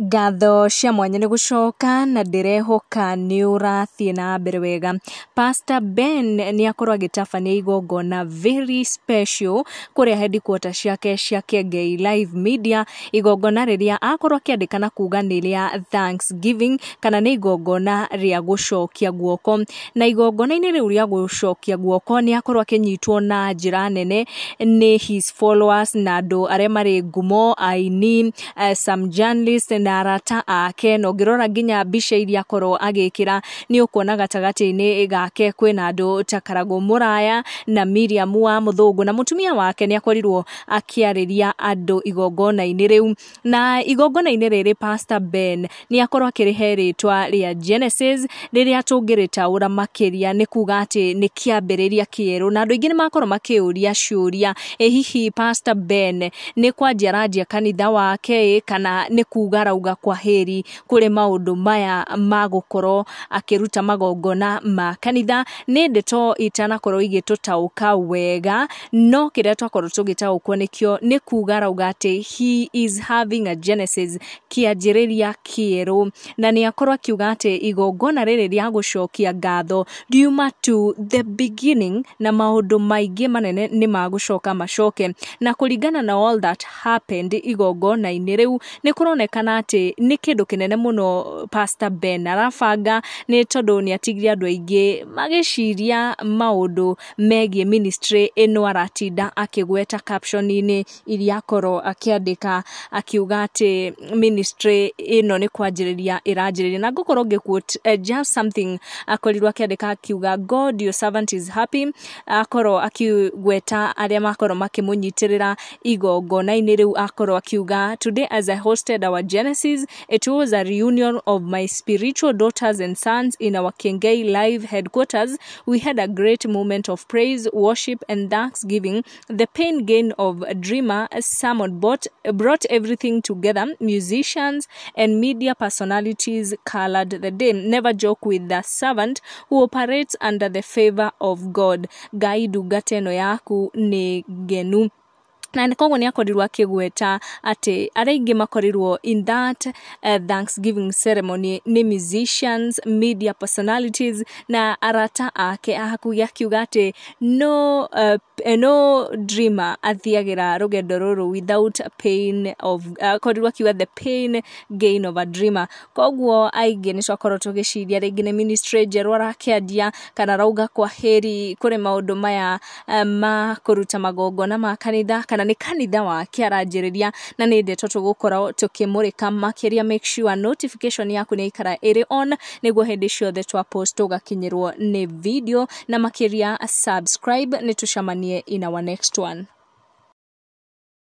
Ngatho cia mwanya nĩ gũcoka na ndĩrehoka nĩ ũrathiĩ na mbere wega. Pastor Ben nĩ akorwo agĩtabania igongona very special kũrĩa headquarter ciake cia Kĩengei Live Media, igongona rĩrĩa akorwo akĩandĩka na kuga nĩ rĩa Thanksgiving kana nĩ igongona rĩa gũcokia guoko. Na igongona-inĩ rĩu rĩa gũcokia guoko nĩ akorwo akĩnyitwo na njĩra nene nĩ his followers na andũ arĩa marĩ ngumo, aini, some journalists na arata ake. Na ũngĩrora nginya mbica iria akorwo agĩkĩra nĩ ũkuona gatagatĩ-inĩ gake kwĩna andũ ta Karagũ Mũraya na Miriam wa Mũthũngũ, na mũtumia wake nĩ akorirwo akĩarĩria andũ igongona-inĩ rĩu. Na igongona-inĩ rĩrĩ Pastor Ben nĩ akorwo akĩrĩhe rĩtwa rĩa Genesis, rĩrĩa tũngĩrĩtaũra makĩria nĩ kuga atĩ nĩ kĩambĩrĩria kĩerũ. Na andũ aingĩ nĩ makorwo makĩũria ciũria, ĩ hihi Pastor Ben nĩ kwanjia aranjia kanitha wake ĩ, kana nĩ kuga arauga kwaheri kũrĩ maũndũ maya ma gũkorwo akĩruta magongona ma kanitha. Nĩ ndeto itanakorwo igĩtũtaũka wega, no kĩrĩa twakorwo tũgĩtaũkwo nĩkĩo nĩ kuga arauga atĩ he is having a Genesis, kĩanjĩrĩria kĩerũ. Na nĩ akorwo akiuga atĩ igongona rĩrĩ rĩa gũcokia ngatho riuma to the beginning, na maũndũ maingĩ manene nĩ magũcoka macoke. Na kũringana na all that happened igongona-inĩ rĩu, nĩ kũronekana atĩ nĩ kĩndũ kĩnene mũno Pastor Ben arabanga, nĩ tondũ nĩ atigire andũ aingĩ magĩciria maũndũ megiĩ ministry ĩno aratinda akĩgweta caption-inĩ iria akorwo akĩandĩka, akiuga atĩ ministry ĩno nĩ kwanjĩrĩria ĩranjĩrĩria. Na ngũkorwo ngĩ-quote just something akorirwo akĩandĩka akiuga, "God, your servant is happy." Akorwo akĩgweta arĩa makorwo makĩmũnyitĩrĩra igongona-inĩ rĩu, akorwo akiuga, "Today as I hosted our Genesis, it was a reunion of my spiritual daughters and sons in our Kengei Live headquarters. We had a great moment of praise, worship and thanksgiving. The pain gain of a dreamer Simon brought everything together. Musicians and media personalities colored the day. Never joke with the servant who operates under the favor of God. Ngai ndungata ĩno yaku nĩ ngenu." Na nĩ koguo nĩ akorirwo akĩgweta atĩ arĩa aingĩ makorirwo in that thanksgiving ceremony nĩ musicians, media personalities na arata ake a hakuhĩ, akiuga atĩ no dreamer athiagĩra rũgendo rũrũ without pain of, akorirwo akiuga, "The pain gain of a dreamer." Koguo aingĩ nĩ twakorwo tũgĩciria rĩngĩ nĩ ministry njerũ arakĩanjia, kana arauga kwaheri kũrĩ maũndũ maya ma kũruta magongona ma kanitha, kana nĩ kanitha wake aranjĩrĩria. Na nĩ ndeto tũgũkorwo tũkĩmũrĩka makĩria. Make sure notification yaku nĩ ikara ĩrĩ on nĩguo hĩndĩ ciothe twa post ũgakinyĩrwo nĩ video, na makĩria subscribe. Nĩ tũcemanie in our next one.